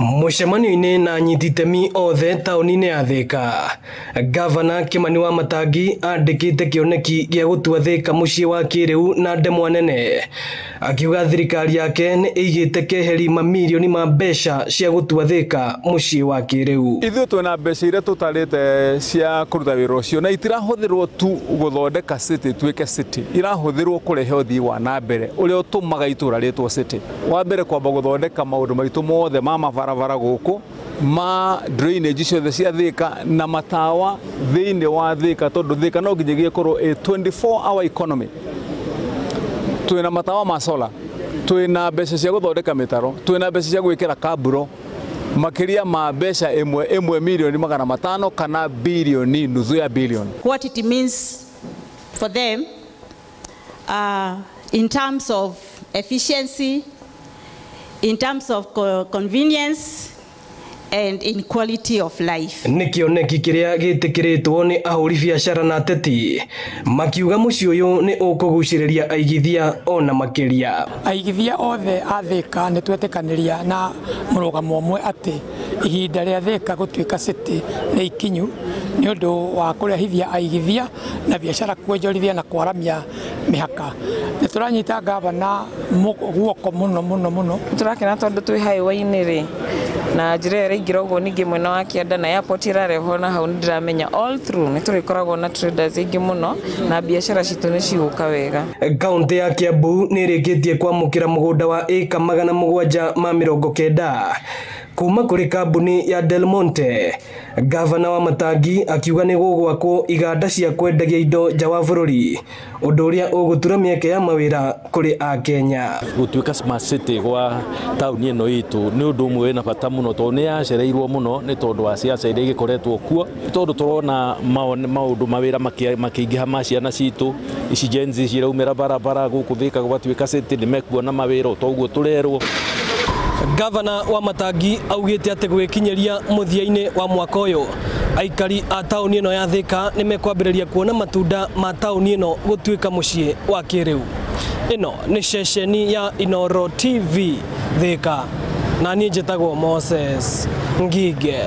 Mũcemanio-inĩ na anyiti itemi othe taũni-inĩ ya Thika, Gavana Kimani Wamatangi andĩkĩte kĩoneki gĩa gũtua Thika mũciĩ wa kĩrĩu na ndemwa nene, akiuga thirikari yake nĩ ĩigĩte keheri mamirioni ma mbeca cia gũtua Thika mũciĩ wa kĩrĩu. Ithuĩ twĩna mbeca iria tũtarĩte cia kũruta wĩra ũcio, na itirahũthĩrwo tu gũthondeka city ituĩke city, irahũthĩrwo kũrehe ũthii wa na mbere ũrĩa ũtũmaga itũra rĩtwo city. Wa mbere, kwamba gũthondeka maũndũ maitũ mothe ma mabarabara gũkũ, ma drainage ciothe cia Thika na matawa thĩinĩ wa Thika, tondũ Thika no nginyagia ĩkorwo ĩ 24 hour economy. Twĩna matawa ma solar, twĩna mbeca cia gũthondeka mĩtaro, twĩna mbeca cia gwĩkĩra kaburo makĩria ma mbeca ĩmwe ĩmwe milioni 500 kana bilioni nuthu ya bilioni. What it means for them in terms of efficiency, in terms of convenience, and in quality of life. Nĩ kĩoneki kĩrĩa gĩtĩkĩrĩtwo nĩ ahũri biacara na ateti, makiuga mũciĩ ũyũ nĩ ũkũgucĩrĩria aigithia ona makĩria. Aigithia othe a Thika nĩ twetĩkanĩria na mũrũgamo ũmwe atĩ ihinda rĩa Thika gũtuĩka city nĩ ikinyu, nĩ ũndũ wa kũrehithia aigithia na biacara, kuonjorithia na kwaramia mĩhaka. Nĩ tũranyita gavana guoko mũno mũno mũno. Tũrakena tondũ twĩ highway-inĩ rĩ, na njĩra ĩyo ĩraingĩra ũguo, ningĩ mwena wa kĩanda na airport ĩrarehwo na hau, nĩ ndĩramenya all through nĩ tũrĩkoragwo na traders aingĩ mũno na biacara citũ nĩ cigũka wega. Kaunti ya Kiambu nĩ ĩrĩkĩtie kwamũkĩra mũgũnda wa ĩka 790 kuma kũrĩ kambuni ya Del Monte. Gavana Wamatangi akiuga nĩ gũgwakwo iganda cia kwendagia indo nja wa bũrũri, ũndũ ũrĩa ũgũtura mĩeke ya mawĩra kũrĩ Akenya. Gũtuĩka smart city gwa taũni ĩno itũ nĩ ũndũ ũmwe wĩna bata mũno, tondũ nĩ yacereirwo mũno nĩ tondũ wa ciaca iria igĩkoretwo kuo, tondũ tũrona maũndũ mawĩra makĩingĩha ma ciana citũ ici Gen Z ciraumĩra barabara gũkũ Thika gwatuĩka city, nĩ mekuona mawĩra toguo tũrerwo. Gavana Wamatangi augĩte atĩ gwĩkinyĩria mũthia-inĩ wa mwaka ũyũ, aikari a taũni ĩno ya Thika nĩ mekwambĩrĩria kuona matunda ma taũni ĩno gũtuĩka mũciĩ wa kĩrĩu. Ĩno nĩ ceceni ya Inoro TV Thika, na niĩ njĩtagwo Moses Ngige.